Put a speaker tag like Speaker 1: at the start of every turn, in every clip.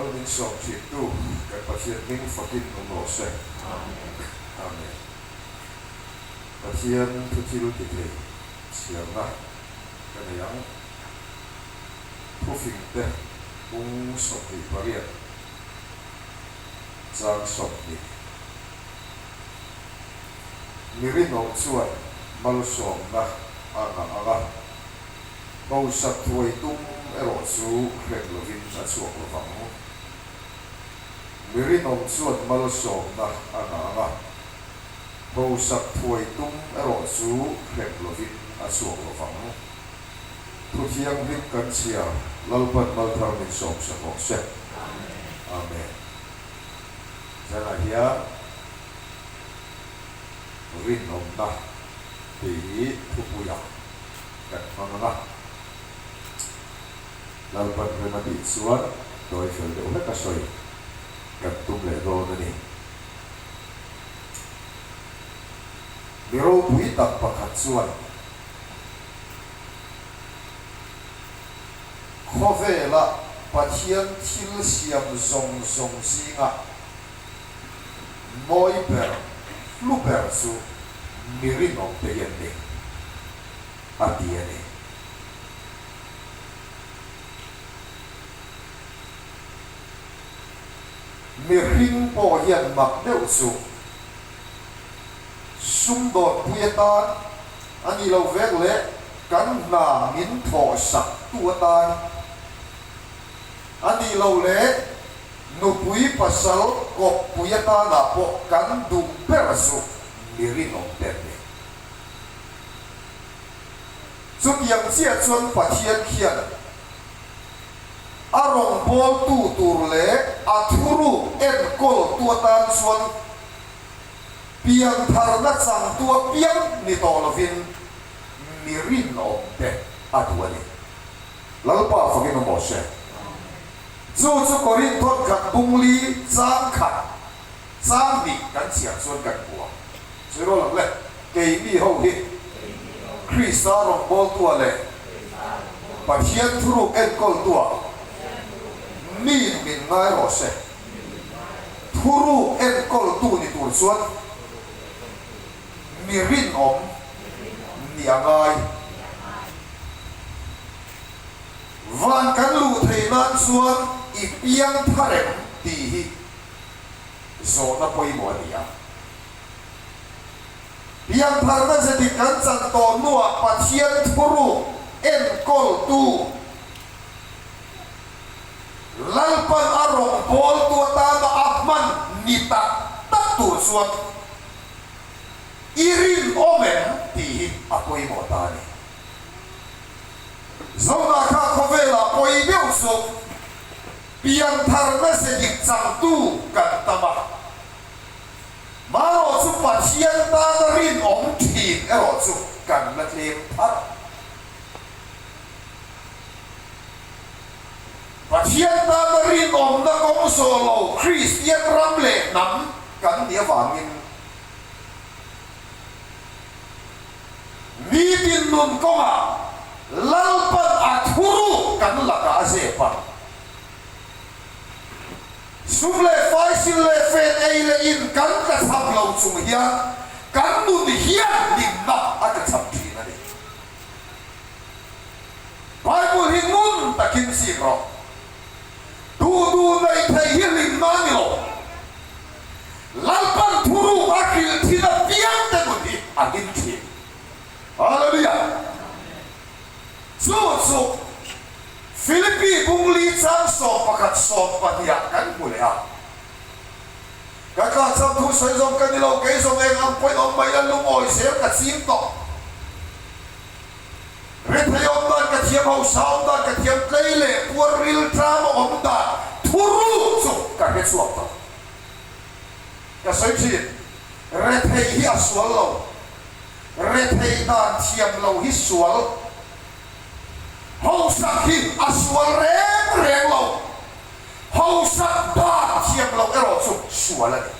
Speaker 1: Mal min sawm thintu kan Pathian hming fakin awm rawh se. Amen. Pathian thu thil ti thei chhiarna ka nei ang. Thufing te bung 28 chang 20. Mi rinawm chuan malsawmna a ngah ang a. Hausak thuai tum erawh chu hrem lovin a chhuak lo vang. Mi rinawm chuan malsawmna a ngah ang a, hausak thuai tum erawh chu hrem lovin a chhuak lo vang. Thu thianghlim kan chhiar Lalpan malthar min sawmsak rawh se. Amen. Zanah hian rinawmna tih hi thupuiah kan hmang ang a, Lalpan rem a tih chuan tawi fel deuh hlek a sawi kan tum leh dawn a ni. Mi ropui tak pakhat chuan khawvela Pathian thil siam zawng zawng zinga mawi ber, hlu ber chu mi rinawmte hi an ni. A ti a ni. Mihring pawh hian mak deuh chu sumdawnpui atan a nih loh vek leh kan hna min thawh sak tu atan a nih loh leh nupui pasal kawppui atanah pawh kan duh ber chu mi rinawm te an ni. Chutiang chiah chuan Pathian khian a rawngbawltu tur leh a thuruk enkawltu atan chuan piantharna changtu apiang ni tawh lovin mi rinawm te a duh a ni. Lalpa fakin awm aw se. Chu chu Korinthawt khat bungli chang khat chang hnih kan chhiar chuan kan hmu a. Sawi rual ang le, keimi ho hi Krista rawngbawltua leh Pathian thuruk enkawltua mi min ngai rawh se. Thuruk enkawltu ni tur chuan mi rinawm ni a ngai. Van kan luh theih nan chuan i piang thar em tih hi zawhna pawimawh a ni a. Piantharna zetin kan chan tawh hnuah Pathian thuruk enkawltu Lalpan a rawngbawltu atana a hman ni tak tak tur chuan i rinawm em tih hi a pawimawh ta a ni. Zona kha khawvelah pawi deuh chu piantharna ze dik changtu kan tam a. Marawh chu Pathian tana rinawm thin erawh chu kan la tlem thar. Pathian tana rinawmna kawng zawh lo Kristian ram leh hnam kan nih avangin nitin nun kawngah Lalpan a thuruk kan lakah a zep a. Sum leh fai, sil leh fen, ei leh in kan tlachham lo chung hian kan nun hian hlimna a tlachham thin a ni. Bible hi ngun takin chik rawh. Duh duh neih theih hi hlimna a ni lo. Lalpan thuruk a hrilh thin apiang te nun hi a hlim thin. Hallelujah! Chu chu. Philippi bungli chang 11 20 ah kan hmu leh a. Ka tla cham thu sawi zawng ka ni lo, kei zawng eng ang pawhin awm mai la lungawi zel ka ching tawh. Rethei awm dan ka thiam, hausa awm dan ka thiam, tlei leh puar ril tlam a awm dan thuruk chu ka hre chhuak tawh. Ka sawi thin, rethei hi a sual lo, rethei dan thiam lo hi sual. Hausak hi a sual reng reng lo, hausak dan thiam loh erawh chu sual a ni.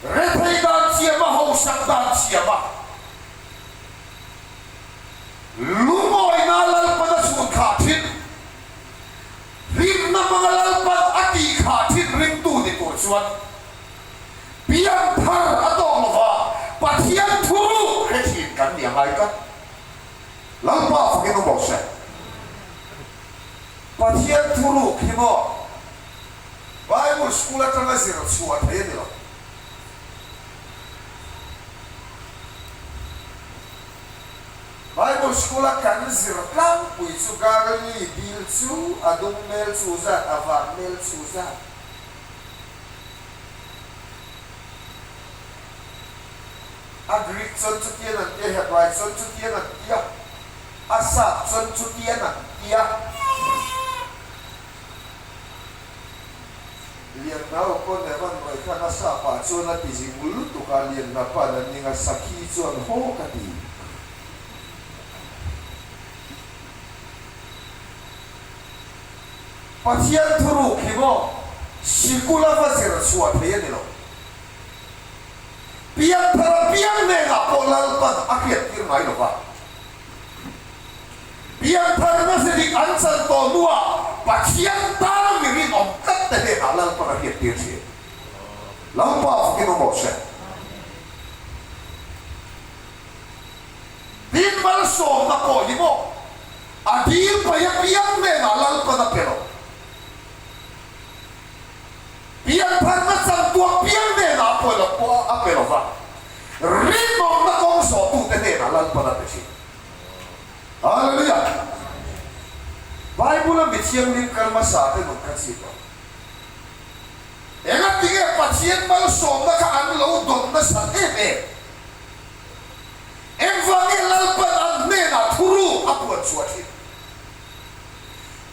Speaker 1: Rethei dan thiam a, hausak dan thiam a, lungawina Lalpana chhun khah thin, hlimna hmanga. chuan pianthar a tawk lova Pathian thuruk hre thin kan ni a ngai tlat. Lalpa fakin awm rawh se. Pathian thuruk hi maw Bible school atanga zir chhuah thei a ni lo. Bible school a kan zir tlangpui chu Galilee dil chu a dung mel chu zat, a vak mel chu zat. A Greek chuan chutian an tia, Hebrai chuan chutian an tia, a Sap chuan chutian an tia. Lianhnau pawn Evan Roy khan a sap ah chuan a ti zi ngul lutuk a, Lianhna pa'n a ning a, Sakhi chuan haw ka ti. Pathian thuruk hi maw sikul a va zir chhuah thei a ni lo. Pianthar a piang hnenah pawh Lalpan a hriattir ngai lo va. Pianthar nasa dik an chan tawh hnuah Pathian tana mi rinawm tlat te hnenah Lalpan a hriattir thin. Lalpa fakin awm rawh se. Tin malsawmna pawh hi maw a dil paih apiang hnenah Lalpan a pe lo. Piantharna chantuah piang hnenah pawh lo pawh a pe lo va, rinawmna kawng zawhtute hnenah Lalpan a pe thin. Hallelujah! Bible-a mi thianghlim kal hmasa te nun kha chip ang. Engatinge Pathian malsawmna kha an lo dawn nasat em em? Engvange Lalpan an hnenah thuruk a puan chhuah thin?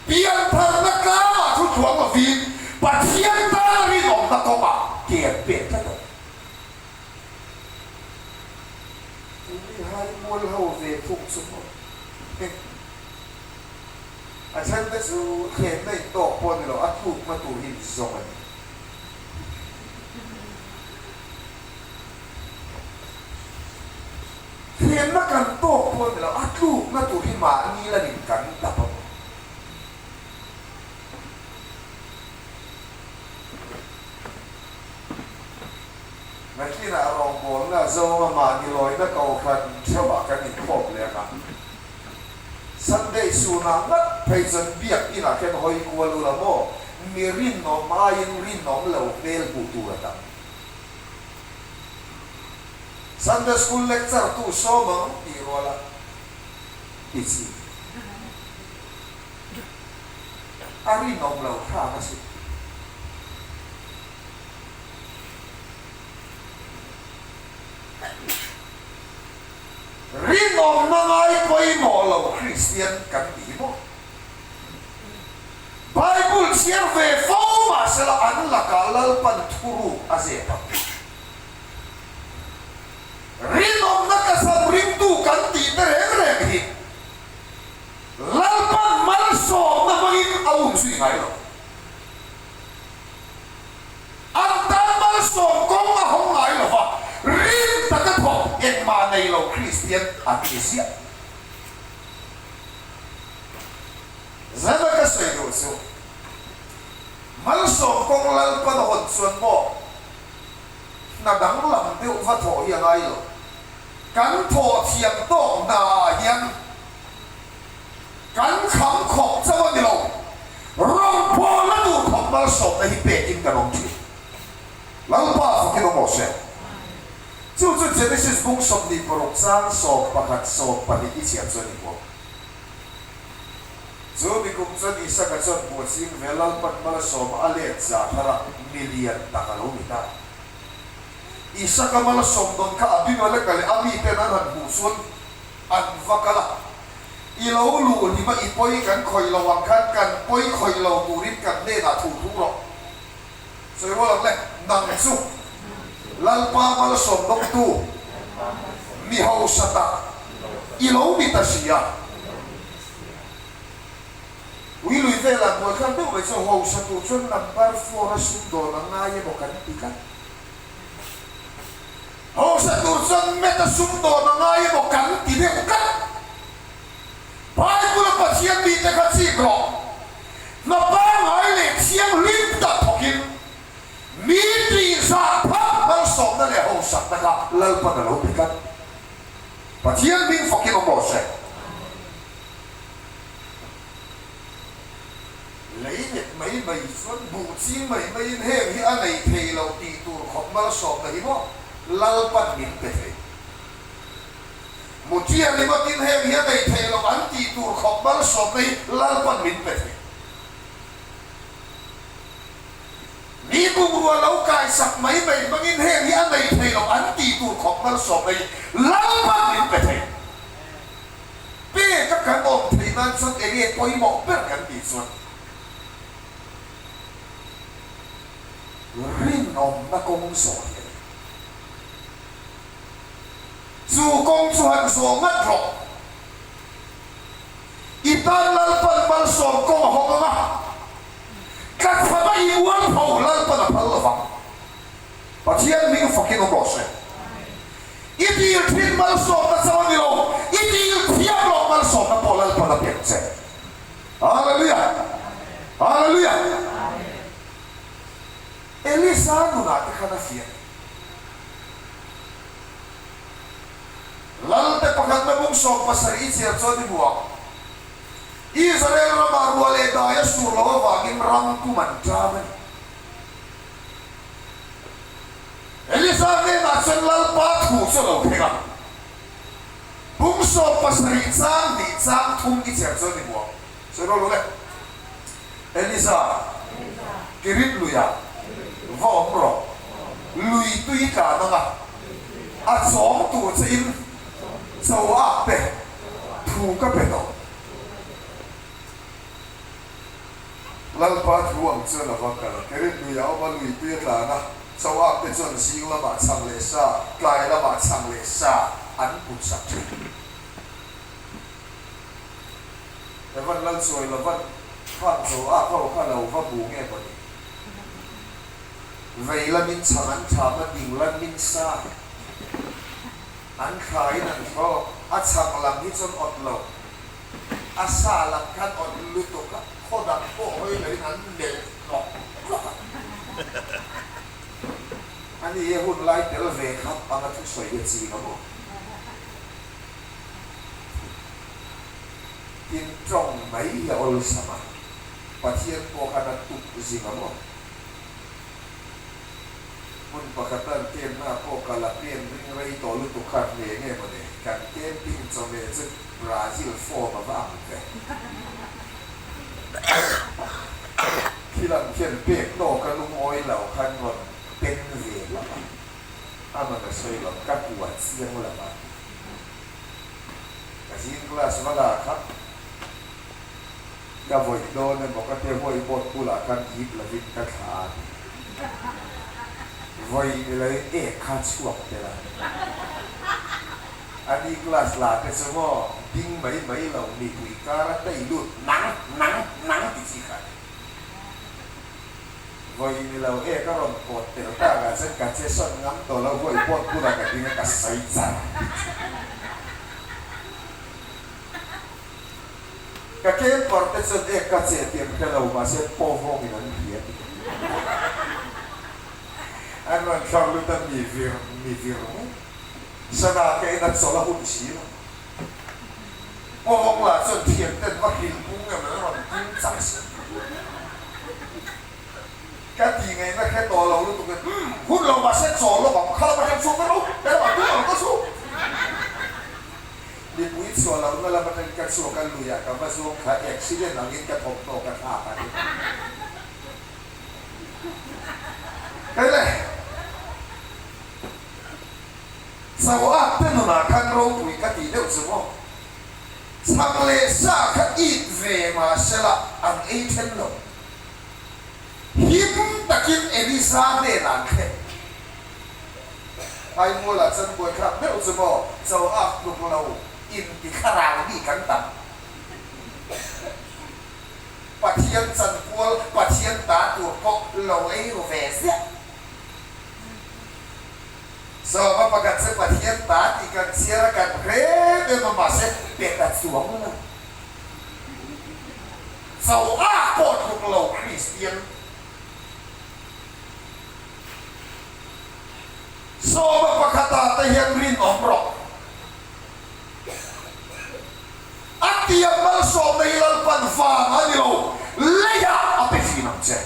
Speaker 1: Piantharna tlangah thu tluang lovin Pathian tana rinawmna kawngah ke an pek tlat a ni. Tuni hai mual ho ve thung chu maw? A then te chu thlenna in tawk pawh a ni lo, a tlukna tur hi in zawng a ni. Thlenna kan tawk pawh a ni lo, a tlukna tur hi mahni lanin kan dap a maw? Nakinah rawngbawlna zawnga mahni lawina kohhran theuhah kan inkhawm leh ang a. Sunday sunah ngat phei chuan biak inah khian hawi kual ula maw, mi rinawm aiin rinawm lo hmel hmuh tur a tam. Sunday school lecture tu sawm ang tih ruala ti chi. A rinawm lo thlak a si. Rinawmna ngai pawimawh lo Kristian kan ni hi maw? Bible chhiar ve fo mahsela an lakah Lalpan thuruk a zep ang. Rinawmna ka sam ringtu kan tih te reng reng hi Lalpan malsawmna hmangin a umzui ngai lo. An tan malsawm kawng a hawng ngai lo va, rin taka thawk engmah nei lo Kristian an ni ziah. Zana ka sawi duh chu, malsawm kawng Lalpan a hawn chuan maw hna danglam deuh va thawh hi a ngai lo. Kan thawh thiam tawk hna ah hian Kan kham khawp chauh a ni lo, rawngbawlna tur khawp malsawmna hi pekin kan awm thin. Lalpa fakin awm rawh se. Chu chu Genesis bung 26 chang 11 12 i chhiar chu a ni maw? Chu mikum chuan Isaka chuan hmuh a ching ve, Lalpan malsawma a let za thar a, milian tak a lo ni ta. Isaka malsawm dawn kha Abimeleka leh a miten an han hmuh chuan an va kal a. I lo luh hlim a, i pawi kan khawih lo ang khan kan pawi khawih lo turin kan hnenah thu thung rawh. Sawi rual ang le, nang chu Lalpa malsawm dawngtu mi hausa tak i lo ni ta si a. Ui lui velah buai khan deuh mai chu hausa tur chuan number four a sumdawn a ngai emaw kan ti tlat. Hausa tur chuan meta sumdawn a ngai emaw kan ti deuh tlat. Bible-a Pathian mite kha chik rawh. Hna pangngai leh thianghlim tak thawkin Mi tihzah phak malsawmna leh hausakna kha Lalpan a lo pe tlat. Pathian hming fakin awm rawh se. Lei net mai mai chuan buh ching mai maiin heng hi a nei thei loh tih tur khawp malsawmna hi maw Lalpan min pe thei. Mutia ringawtin heng hi a nei thei loh an tih tur khawp malsawmna hi Lalpan min pe thei. Mi bungrua lo kaisak mai mai hmangin heng hi a nei thei loh an tih tur khawp malsawmna hi Lalpan min pe thei. Peka kan awm theih nan chuan eng nge pawimawh ber kan tih chuan rinawmna kawng zawh hi a ni. Chu kawng chu han zawh ngat rawh. I tan Lalpan malsawm kawng a hawng ang a, tlachhama i mualpho Lalpan a phal lovang. Pathian hming fakin awm rawh se. I dil thin malsawmna chauh a ni lo, i dil thiam loh malsawmna pawh Lalpan a pek che. Hallelujah! Hallelujah! Elisa nunah te khan a fiah ni. Lalte pakhatna bung 70 i chhiar chuan i hmu ang. Israel ramah ruah leh dai a sur loh avangin ram pum an ṭam a ni. Elisa hnenah chuan Lalpa thu chu a lo thleng a, Bung 70 chang hnih chang thum i chhiar chuan i hmu ang. Sawi rual lo le. Elisa, Kirit luiah va awm rawh, lui tui tlan anga a chawm tur che in cho ak te thu ka pe tawh. Lalpa thu ang chuan a va kal. Kirit luiah awm a, lui tui a tlan a, cho ak te chuan zing lamah chhang leh sa, tlai lamah chhang leh sa an put sak thin. Evan Lalchuai Lavan khan chaw a ho kha lo va bu nge maw ni? Vei lamin chhang an thlam a, ding lamin sa an thlaiin an thlawk. A chhang lam hi chuan awt lo, a sa lam khan awt lutuk a, khaw dang pawh hawi loin an melh tlawk tlawk a. Ani hi a hun lai tel ve khap anga thusawi hi a ching a maw? Tin tawng mai hi a awlsam a, Pathian pawh khan a tuk zing a maw? Hmun pakhat an campna pawh kal a pen ring rei tawh lutuk kha hne nge maw ni? Kan camping chawhmeh chu Brazil form a va ang ve. Thil ang khian pek tawk a lungawi lo khan rawn pen ve lap a, a man a sawi lo, ka hua chiang lo a. Ka zing class va la kha ka vawih dawn emaw ka tia huai board bulah khan ip lovin ka thla a ni. Vawih ni loin ek kha chhuak tel a. A ni class la te chu maw ding mai mai lo mipui kar a tei lut nang nang nang ti chi kha a ni. Vawi ni lo e ka rawn pawt tel tak ah chuan ka che sawn ngam tawh lo vawi pawt bulah ka ding a ka sawi char Ka camper te chuan ek ka che tih an hre lo mahse paw vawng in an hria tih an rawn thlawr lut a mi vir mi vir mai sana ka in a chawlh a hun si lo Paw vawng lah chuan thian ten va hrilh pung em an rawn pung chak si. Ka ti ngaihna hre tawh lo lutuk in, Umm, hun lo mahse chawl lawk ang, kha lama hriat chhuak vek lo, he lamah tum ang ka chu. Mipui chhuah lohna lam atangin ka chhuak a, luiah ka va zuang kha, accident angin ka thawmhnaw ka thlak a ni. Hele! Chauh te nunah khan ropui ka tih deuh chu maw? Chhang leh sa kha it ve mahsela an ei then lo. Him takin Elisa hnenah an thlen. Phaimualah chuan buaithlak deuh chu maw cho ak tluk lo in ti thlarau mi kan tam. Pathian chanpual, Pathian ta tur pawh lo ei ru ve ziah. Sawma pakhat chu Pathian ta tih kan chhiar a kan hre em a mahse pet a chuang lo. Cho ak pawh tluk lo Kristian. Sawma pakhatah te hian rinawm rawh. A tiang malsawmna hi Lalpan vang a ni lo, leiah a pe thin ang che.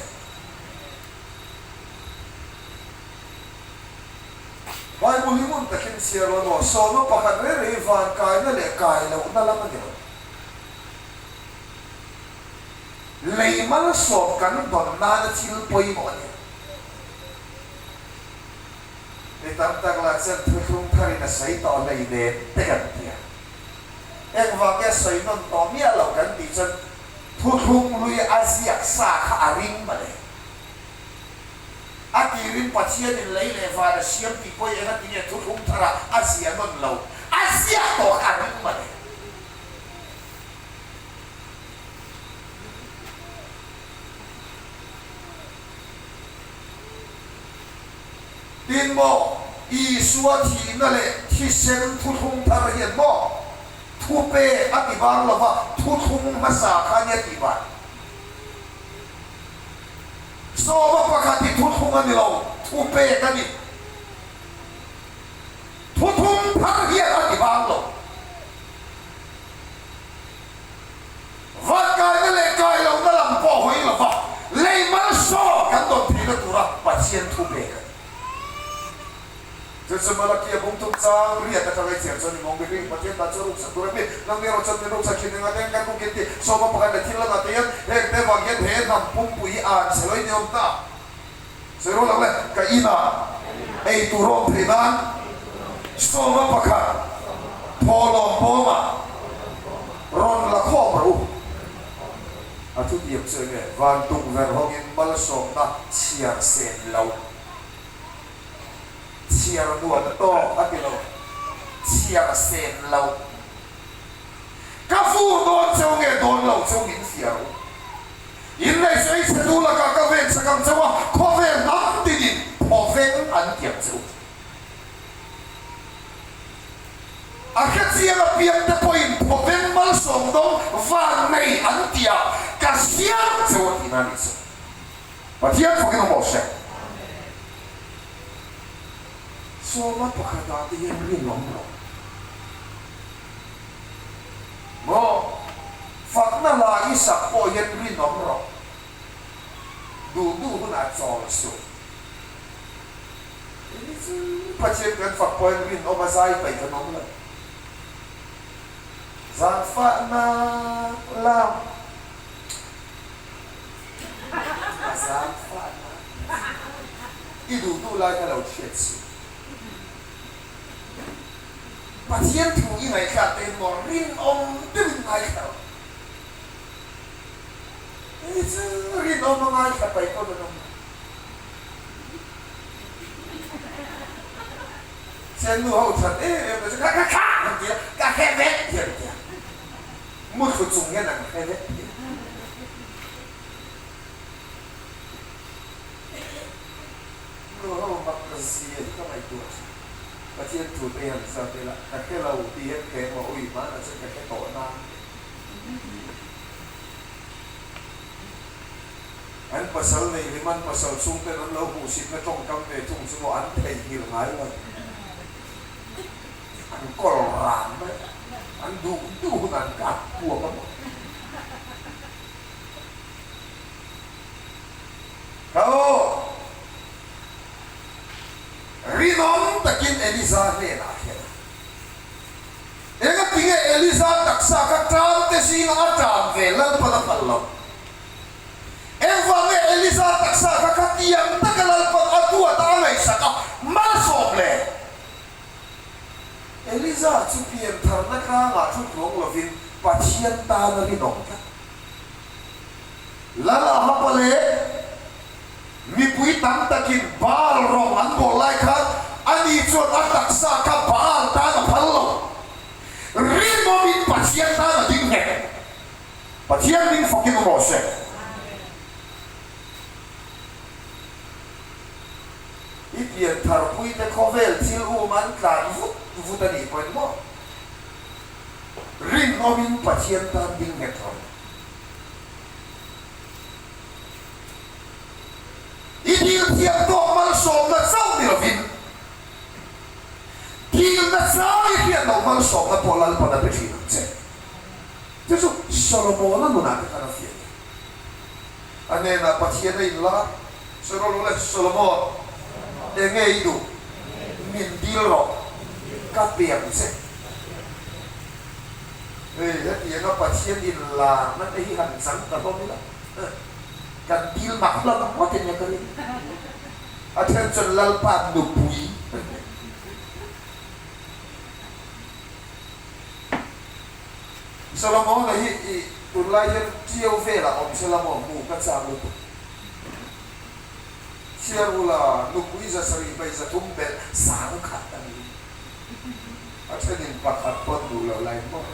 Speaker 1: Bible hi ngun takin chhiar lo maw? Sawma pakhat reng reng hi van kaina leh kai lohna lam a ni lo. Lei malsawm kan dawn nana thil pawimawh a ni. Mi tam tak lah chuan thuthlung tharin a sawi tawh hlei nen te kan ti a. Engvang nge sawi nawn tawh miah loh kan tih chuan thuthlung hlui a ziak sa kha a ring mawle. A tirin Pathianin lei leh van a siam tih pawh hi enga tinge thuthlung tharah a ziah nawn lo, a ziak tawh kha a ring mawle. Tin maw, Isua thihna leh thisen thuthlung thar hian maw thupe a ti bang lo va, thuthlung hmasa kha nia tih ban. Sawma pakhat hi thuthlung a ni lo, thupek a ni. Thuthlung thar hian a ti bang lo. Vankaina leh kailohna lam pawh hawi lo va, lei malsawm kan dawn theihna tura Pathian thu pek a ni. Chu chu Malakia bungthum chang riat atanga i chhiar chuan i mawng mihring Pathian tan chu ruksak tur a mi, nang erawh chuan min ruksak thin enga teng kan rukin ti sawma pakhat leh thil langa te hian heng te vang hian he hnam pumpui hi an chhe lawih ni awm ta. Sawi rual ang le, ka inah ei tur awm theih nan sawma pakhat thawhlawm bawmah rawn la khawm rawh u. A thutiam chu enge? Van tukverh hawngin malsawmna chhiar sen lo. Chhiar nuam tawk a ti lo, chhiar sen lo. Ka fur dawn cheu nge dawn lo cheu min fiah rawh u. Inngaihsawi chhe tu lakah ka ven chak ang chauh a, khawvel hnam tinin thawveng an ti ang che u. A hrechiang apiang te pawhin thawveng malsawm dawng van nei an ti a, ka siam cheu a tihna a nih chu. Pathian fakin awm rawh se. Sawma pakhatah te hian rinawm rawh. Maw? Fakna hla i sak pawh hian rinawm rawh. Duh duh hunah chawl suh. Ini chu Pathian kan fak pawh hian rinawm a zai paih kan awm lo. Zan fahna lam a zan fahna i duh duh lai kha lo hriat suh. Pathian thu i ngaihthlak te hian maw rinawm deuhin ngaithla rawh. Hei chu rinawm a ngaithla paih pawn an awm lo. Chen nu ho that em em te chu kha kha kha an ti a, ka hre vek hian an ti a. Muthlu chung hian an hre vek hian. Nu ho mak zia hi ka ngaihtuah thin. Pathian thu te hian zat ila, ka hre lo tih hian ka emaw ui hmanah chuan ka hre tawh nan. An pasal nei hlim an pasal chhungten an lo hmuhsitna tawngkam ve thung chu maw an theihnghilh ngai lo. An kawl ran mai a, an duh duh hun an kap puak a maw. Ka aw! Rinawm takin Eliza hnenah a thlen a. Engatinge Eliza taksa kha ṭamte zinga a ṭam ve Lalpan a phal lo? Engvange Eliza taksa kha khatiang taka Lalpan a duat a a ngaihsak a malsawm le? Eliza chu piantharna tlangah thu tluang lovin Pathian tan a rinawm tlat. Lal Ahaba leh mipui tam takin Baal rawng an bawl lai khan ani chuan a taksa kha Baal tan a phal lo. Rinawmin Pathian tan a ding nghet. Pathian ding fakin awm rawh se. I pian tharpuite khawvel thil um an tlan vut vut a nih pawhin maw? Rinawmin Pathian tan ding nghet rawh. I dil thiam tawk malsawmna chauh ni lovin Dilna chai hian lo malsawmna pawh Lalpan a pe thin ang che. Chu chu Solomona nunah te khan a fiah ni. A hnenah Pathian a inlar, Sawi rawh le, Solomon, enge i duh? Min dil rawh, ka pe ang che. Hei, hetianga Pathian inlarna te hi han chang ta hlawm ila, kan dil mak hlawm ang ngawt enge ka ring. A then chuan Lalpa nupui a ni. Solomona hi i tunlai hian Ṭiau velah awm se la maw hmu ka chak lutuk. Chhiar ula nupui 703 belh 10,000 a ni. A thenin pakhat pawn duh loh lai maw.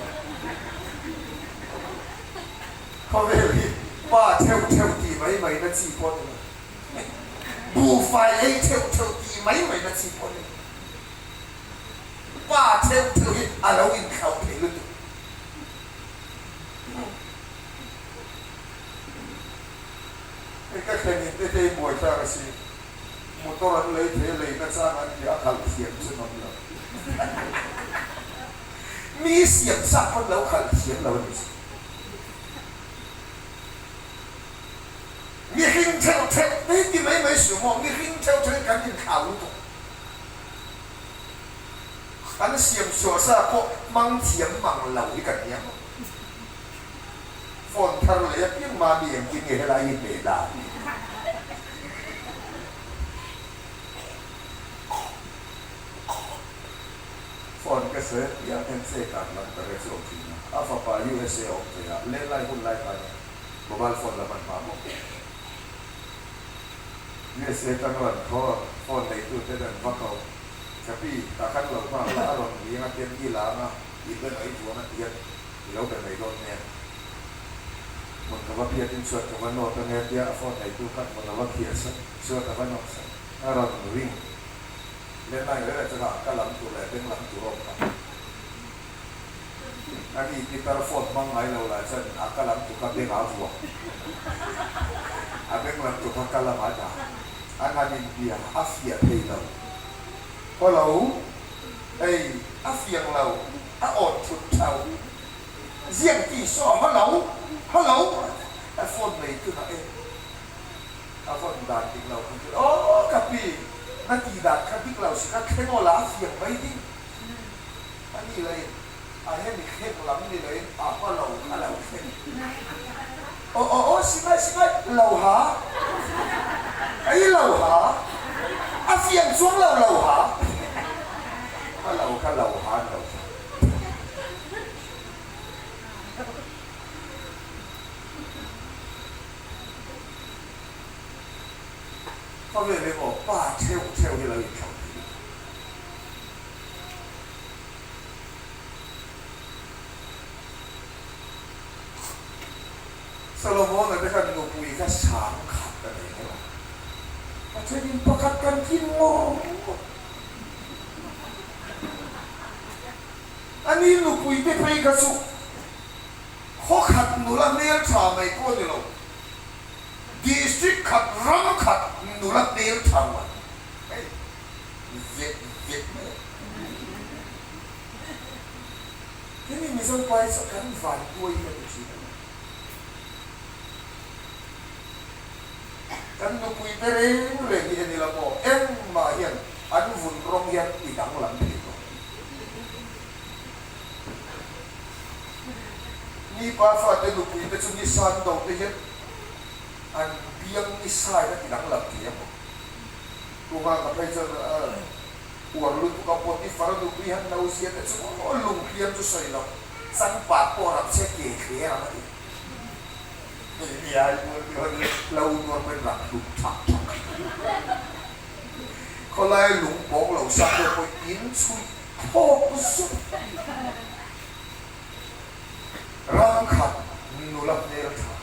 Speaker 1: Khawvel hi pa theuh theuh tih mai mai na chi pawh ni lo. Buhfai ei theuh theuh tih mai mai na chi pawh ni lo. Pa theuh theuh hi a lo inthlauh thei lutuk. Hei ka thlen in te te buai thlak a si. Motor an lei thei a lei na chang an tia a khalh thiam chu an awm lo. Mi siam sak pawn lo khalh thiam lo a ni chu. Mihring theuh theuh hei ti mai mai suh maw, mihring theuh theuh hi kan inthlau lutuk. Kan siam chhuah sa pawh hmang thiam mang lo hi kan nia maw. Phone thar leh apiang mami engtin nge helai hi hmeh dan? Phone ka sawi apiang hian che kan lam ka hre chhuak thin a, a fapa USA a awm thei a, landline hun lai khan mobile phone la hman hma maw? USA tang rawn thaw phone neitu te dan vak ho ka pi ta khan lo nghak la a rawn ring a tian i lang a i be mai vuang a tian i lo be mai dawn nen hmun ka va biakin chhuat ka va nawt ange tia a phone neitu khan hmun a va khiah sak chhuat a va nawt sak a rawn ring landline reng reng chuan a ka lam tur leh beng lam tur a awm kha. A ni pitar phone hmang ngai lo lah chuan a ka lam tuk a beng a vuah. A beng lam tuk a ka lam a dah. An han inbia a fiah thei lo. Hello, hei a fiang lo, a awn thut thau. Ziak ti saw hello, hello a phone nei tunah e a vawn dan dik lo khan chuan aw ka pi na ti dan kha dik lo si kha thleng aw la a fiang mai ding. A ni loin a hemi thleng lam ni loin a hma lo kha lo thleng. Aw aw aw simai simai lo ha ei lo ha a fiang chuang lo lo ha hma lo kha lo ha an lo thleng. Khawvel emaw pa theuh theuh hi lo inthlauh thei lutuk. Solomona te khan nupui kha 10,000 a nei mai a, Pathianin pakhat kan tlin ngawr ngawr. Ani nupui te phei kha chu khaw khat nula hmeltha mai pawh ni lo, district khat ram khat nula hmeltha rual. Hei. Vet vet mai a. Hemi Mizo pa hi chu kan van tuai ka ti thin a ni. Kan nupui te reng reng hi en ila maw engmah hian an vun rawng hian ti danglam thei lo. Mi pa fate nupui te chu ni san do te hian an biang ni sain a ti danglam thei a maw. Tunga ka phei chuan uar lutuk a Potiphar a nupui han no zia te chu aw lung hliam chu sawi lo changpat pawh ram che ke thler ang a ti. Hei ai mual ti hawn in lo nuar pawhin rak hlum thak thak. Khawlai lung pawng lo sak deuh pawhin in chhuih thlawk zut. Ram khat nula hmeltha,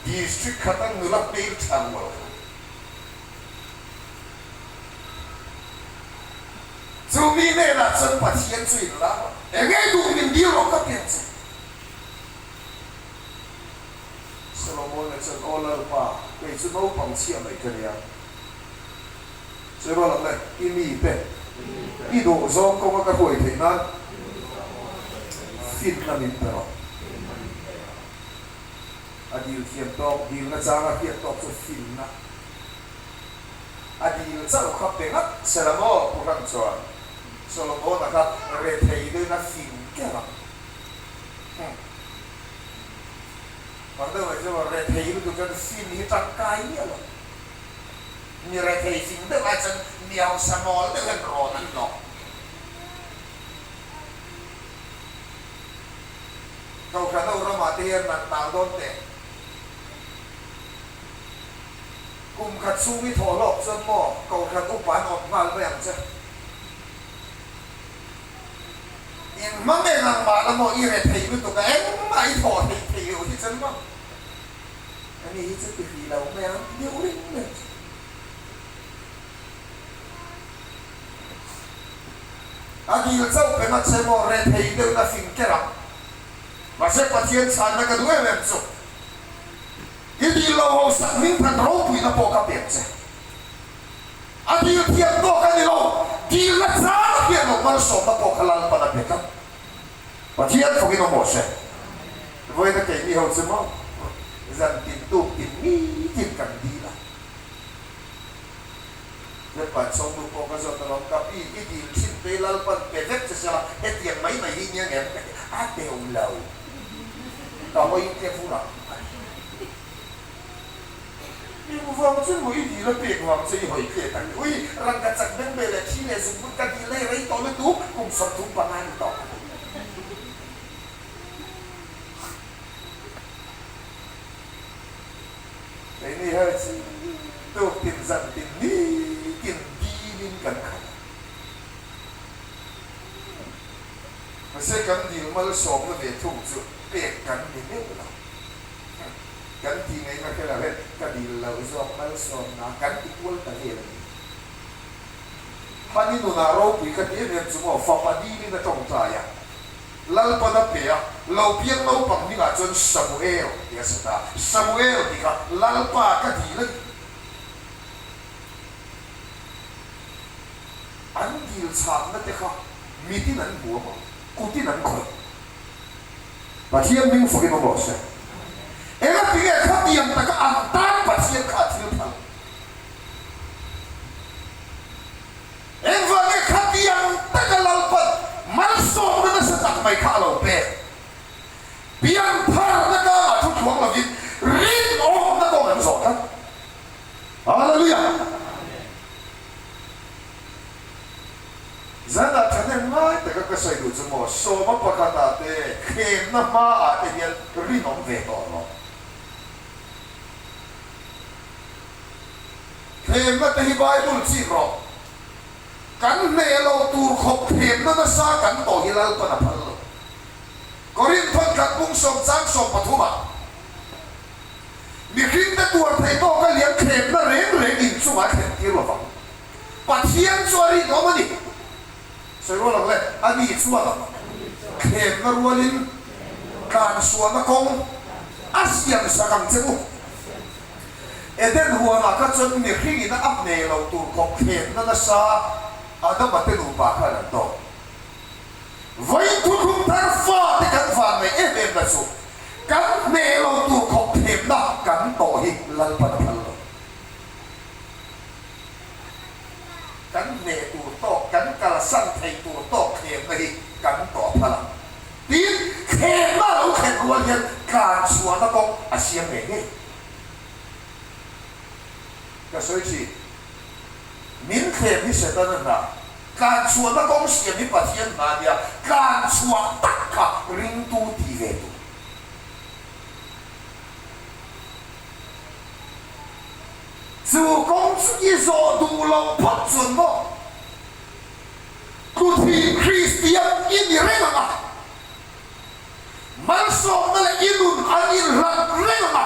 Speaker 1: district khata nula hmeltha rual kha. Chu mi hnenah chuan Pathian chu in la rawh. Enge duh min dil rawh ka pian che. Solomon-a chuan, Aw Lalpa, kei chu naupang chhia mai ka nia. Chei rual ang le, i mite I duh zawng kawnga ka hruai theih nan finna min pe rawh. A dil thiam tawk, dilna changa hriat tawk chu finna. A dil chauh kha pe ngat se la maw? Pu Hran chuan Solomon-a kha rethei deuhin a fing ker ang. Hum. Fang deuh mai chu rethei lutuk chuan fin hi tangkai miah lo. Mi rethei fing deuh ai chuan mi hausa mawl deuh hian rawn an hlawh. Kohhran ho ramah te hian man tal dawn teh. Kum khat chhung i thawh hlawk chuan maw Kohhran upa an awm nghal mai ang che. In hmang eng ang mah la maw i rethei lutuk a engmah i thawh theih theih loh hi chuan maw ani hi chu ti hrih lo mai ang ti deuh ring mai ang che. A dil chauh pe ngat se maw rethei deuhin a fing ker ang. Mahse Pathian chhanna ka duh em em chu i dil lo ho sak hming phat ropuina pawh ka pek che. A dil thiam tawk a ni lo, dilna chang a hriat loh malsawmna pawh kha Lalpan a pe tlat. Pathian fawkin awm rawh se. Vawiina keini ho chu maw zan tin tuk tin nitin kan dil a. Lalpan sawmnu pawh ka zawt alawm, ka pi i dil thin te Lalpan pe vek che sela hetiang mai mai hi nia ngem ka ti a teu lo. Ka hawi te vur ang a ti. Eng vang chu maw i dil a pek vang che i hawi tle tak ni. Ui, rangka chak beng ve leh thi leh zuk but ka dil lei rei tawh lutuk, kum 35 ni tawh. Keini hei chu tuk tin zan tin ni tin dilin kan khat a. Mahse kan dil malsawmna ve thung chu pek kan ni meuh lo. Kan tih ngaihna kher ah hian ka dil lo zawk malsawmna kan ti kual ta vel a ni. Hani nunah ropui ka ti em em chu maw fapa dilin a tawngtai a, Lalpan a pe a, lo piang naupang hmingah chuan Samuel ti a sa ta. Samuel tih kha Lalpa ka dil a ni. An dil chhakna te kha mitin an hmu a maw, kutin an khawih. Pathian hming fakin awm rawh se. Engatinge khatiang taka an tan Pathian kha a thil phal? Engvange khatiang taka Lalpan malsawmna nasa tak mai kha a lo pek? Piantharna kangah thu thluang lovin rinawmna kawng an zawh tlat. Hallelujah! Zanah thahnem ngai taka ka sawi duh chu maw, sawma pakhatah te, thlemna hmaah te hian rinawm ve tawh rawh. Thlemna te hi Bible chik rawh. Kan hneh loh tur khawp thlemna nasa kan tawh hi Lalpan a phal lo. Korinth thawn khat pung sawm chang sawm pathumah mihringte tuar thei tawka lian thlemna reng reng inchungah a thlen tir lovang. Pathian chu a rinawm a ni. Sawi rual ang le, a ni chuan thlemna rualin tlansualna kawng a siam sak ang che u. Eden huanah kha chuan mihringin a hne lo tur khawp thlemna nasa Adama te nupa khan an tawk. Vawiin thuthlung thar fate kan van mai em em na chu kan hne lo tur khawp thlemna kan tawh hi Lalpan a phal lo. Kan hneh tur tawk, kan kalsan theih tur tawk thlemna hi kan tawh phal ang. Tin, thlemna a lo thlen rual hian tlan chhuahna kawng a siam ngei ngei. Ka sawi thin, min thlem hi Setana hna, tlan chhuahna kawng siam hi Pathian hna nia, tlan chhuah tak kha ringtu ti ve tur. Chu kawng chu i zawh duh loh phawt chuan maw? Tluthi Kristian i ni reng ang a, malsawmna leh i nun an inhlat reng ang a.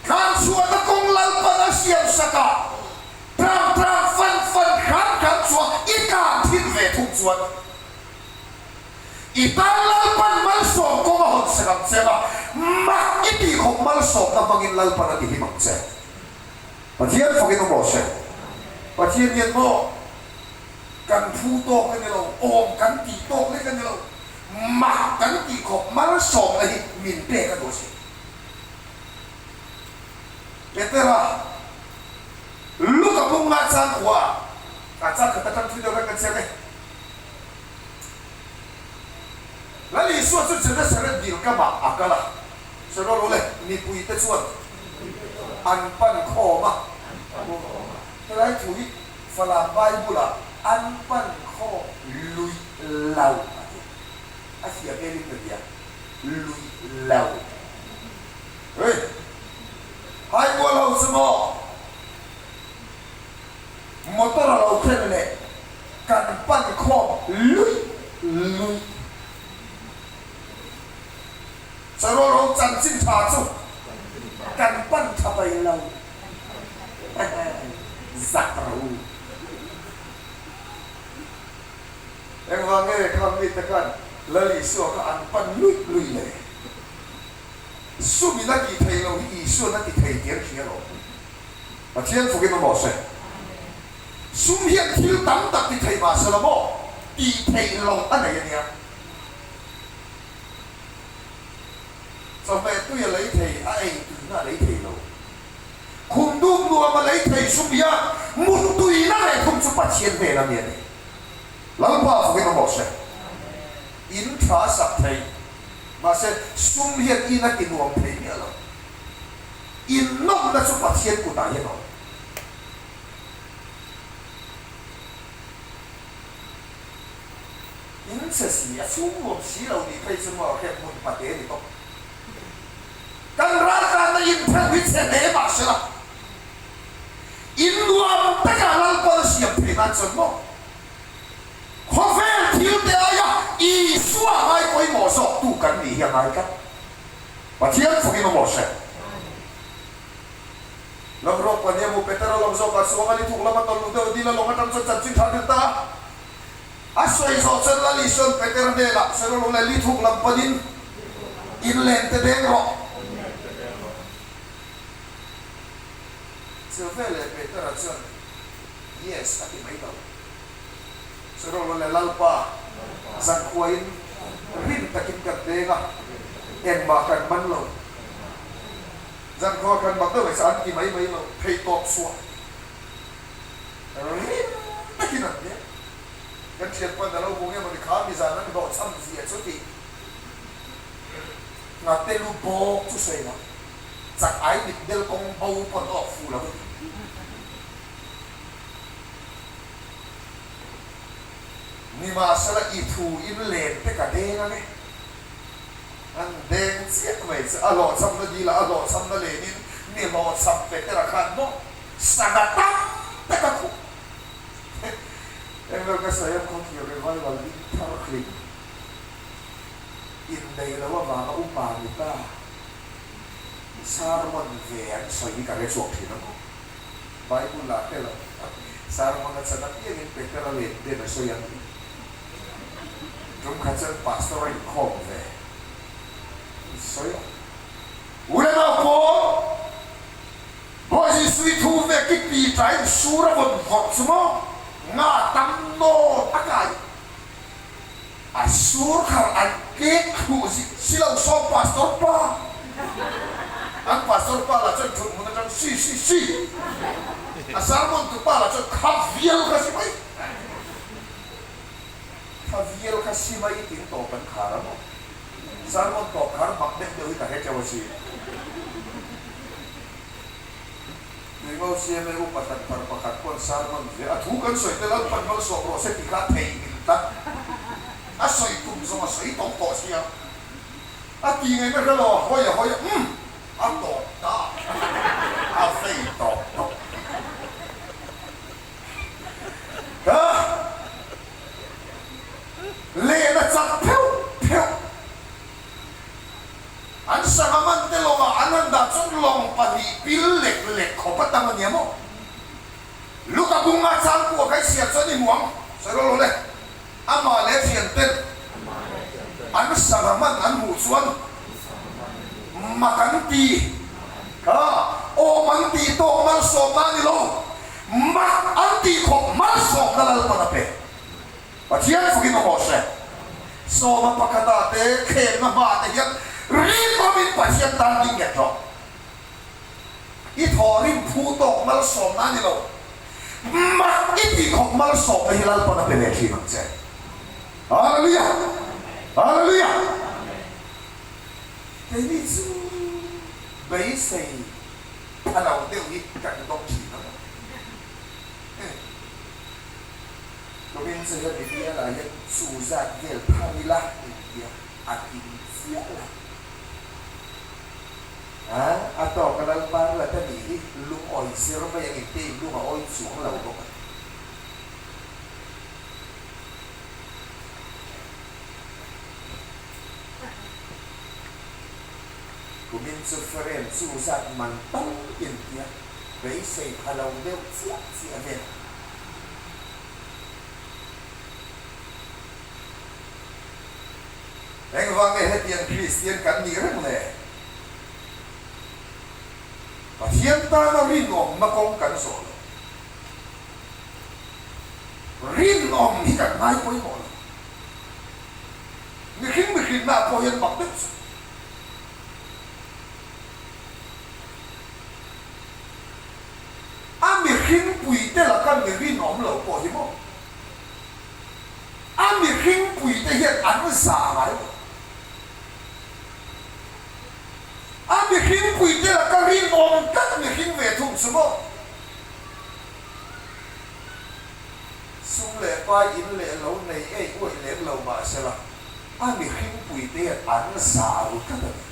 Speaker 1: Tlanchhuahna kawng Lalpan a siam sak a, tlang tlang fan fan hram hram chuan i tlan thin ve thung chuan. I tan Lalpan malsawm kawng a hawn sak ang che a, mak i tih khawp malsawmna hmangin Lalpan a ti him ang che. Pathian fakin awm rawh se. Pathian hian maw kan phu tawk a ni lo, awm kan tih tawk lek a ni lo, mak kan tih khawp malsawmna hi min pek a duh a si. Petera, Luka bung nga chang khua ah a chang khat atang thui deuh vek kan chhiat e. Lal Isua chu Genesaret dil kamah a kal a, Sarual ule mipuite chuan an pan khawm a. Helai thu hi Falam Bible-ah an pan khawm lui lo a ti. A thiam em in ka nia, lui lo. Hei, Haimual ho chu maw motor a lo thlen leh kan pan khawm luih luih. Sarual ho chanchin tha chu kan pan tha bai lo. Zak ro. Engvang nge khang mite khan Lal Isua kha an pan luih luih le? Sumin a tih theih loh hi Isuan a ti thei tih an hria lo. Pathian fukin awm rawh se. Sum hian thil tam tak ti thei mah se la maw, tih theih loh a nei a nia. Chawhmeh tui a lei thei, a ei tuina a lei thei lo. Khum dup nuam a lei thei sum hian mut tuina leh thum chu Pathian hnen a ni a ni. Lalpa fukin awm rawh se. In tha sak thei. Mahse, sum hian in a ti nuam thei miah lo. In nawmna chu Pathian kutah hian a awm. In che si, a chhung nuam si lo nih phei chu maw hrem hmun pate a ni tawp. Kan raltlanna in pheuh hi che hle mah se la, in nuam takah Lalpawn a siam thei nan chuan maw? Khawvel thil te aia Isua ngai pawimawh zawk tu kan nih hi a ngai tlat. Pathian fakin awm rawh se. Lam rawk pahnih a mu Petera lawng zawk ah chuang a li thuk lama tawlh luh deuh a dil a lawng atang chuan chanchin tha dil ta a. A sawi zawh chuan Lal Isuan Petera hnenah, Sawi rawh le, li thuk lam panin in len te deng rawh. Chu veleh Petera chuan, Yes a ti mai lo. Sarual leh Lalpa zankhuain rin takin kan deng a, engmah kan man lo. Zankhua kan mak deuh mai chu an ti mai mai lo, theihtawp chhuah rin takin an deng. Kan thianpan a lo hmu nge mawni kha mizan an hlawhchham zia chu tih ngate lu bawk chu sawi lo, chak ai mitdel kawng bo pawn awk fu lo a ti. Nimahsela i thu in len te ka deng ang e. An deng chiah mai chu a hlawhchhamna dil ah a hlawhchhamna len in mi hlawhchham Petera khan maw sangha tam tak a khuh. Englo ka sawi a khawthlir revival ding thar hlim inneih loh avanga upa ni ta sermon ve an sawi hi ka hre chhuak thin ang. Bible ah hre lo sermon a chan apiangin Petera len den a sawi ang tih. Tum khat chuan pastor a inkhawm ve sawi a. U le nau pawh Bawi Jesuh i thu ve ki pi tain sur a vawn vawrh chu maw nga tam nawn a kai. A sur khar an kek thluh zit si lo sawm pastor pa. An pastor pa lah chuan thut hmun atang si si si. A sermon tu pa lah chuan kha vial kha si mai. Kha vial kha si mai tin tawp an khar a maw. Sermon tawp khar mak deuh deuh hi ka hre teuh a si. Tuingo CMA upa hran thar pakhat pawn sermon ve a thu kan sawi te Lalpan malsawm rawh se tih kha a theihnghilh tlat. A sawi tum zawng a sawi tawp tawh sia. A ti ngaihna hre lo a hawi a hawi a umm a tawp ta a vei tawp tawp. Ka len a chak pheuh pheuh. An sangha man te lawngah an han dah chuan lawng pahnih pil lek lek khawp a tam a nia maw? Luka bunga changkua kai siam chuan i hmu ang, sawi rawh lo le. Amah leh thian ten an sangha man an hmuh chuan mak an ti kha. awm an tih tawk malsawmna a ni lo, mak an tih khawp malsawmna Lalpan a pe. Pathian fakin awm awh se. Sawma pakhata te thlemna hmaah te hian rinawmin Pathian tan ding nghet rawh. I thawhrim phu tawk malsawmna a ni lo. Mak i tih khawp malsawmna hi Lalpan a pe ve thin ang che. Hallelujah! Hallelujah! Keini chu beisei pha lo deuh hi kan dawng thin ang. Tumin chu hemi bialah hian chu zat vel phar ila engtia a tling chiah la. A, a tawk a Lalpa ruat a nih hi lungawi zir mai ang in te in lung a awi chuang lo bawk a. Kumin chu frame chu zat man tal intia beisei pha lo deuh chiah chiah vel. Engvang nge hetiang Kristian kan nih reng le? Pathian tana rinawmna kawng kan zawh lo. Rinawm hi kan ngai pawimawh lo. Mihring mihrinna pawh hian mak deuh chu. A mihringpuite laka mi rinawm lo pawh hi maw? A mihringpuite hian an zah ngai lo. A mihringpuite laka rinawm tlat mihring ve thung chu maw? Sum leh pai in leh lo nei ei uaih lem lo mahsela, a mihringpuite hian an zah ru tlat a ni.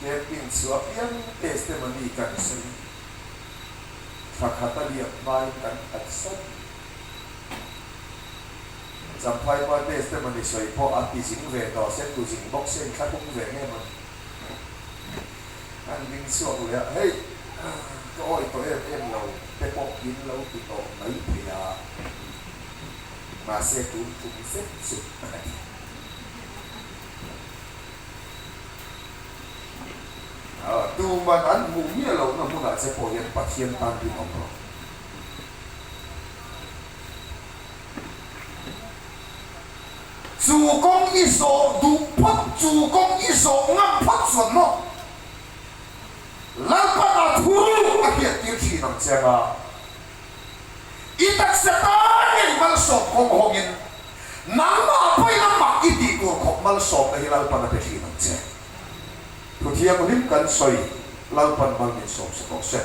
Speaker 1: Camping chu apiang testimony kan sawi. Thla khat a liam hmain kan phatsan. Champhai pa testimony sawi pawh a ti zing ve tawh se, tu zing bawk se inthla tung ve nge mawni. An ding chhuak leh a, hei ka awih tawh em em lo te pawh in lo ti tawh mai thei a, mahse tun tum zet chu a ti. Tuman an hmuh miah lohna hmunah che pawh hian Pathian tan rinawm rawh. Chu kawng i zawh duh phawt, chu kawng i zawh ngam phawt chuan maw Lalpan a thuruk a hriattir thin ang che anga, I taksa tan ngei malsawm kawng hawngin nangmah pawhin a mak i tih tur khawp malsawmna hi Lalpan a pe thin ang che. Thuthianghlim kan sawi, Lalpan mal min sawm sa tawh se.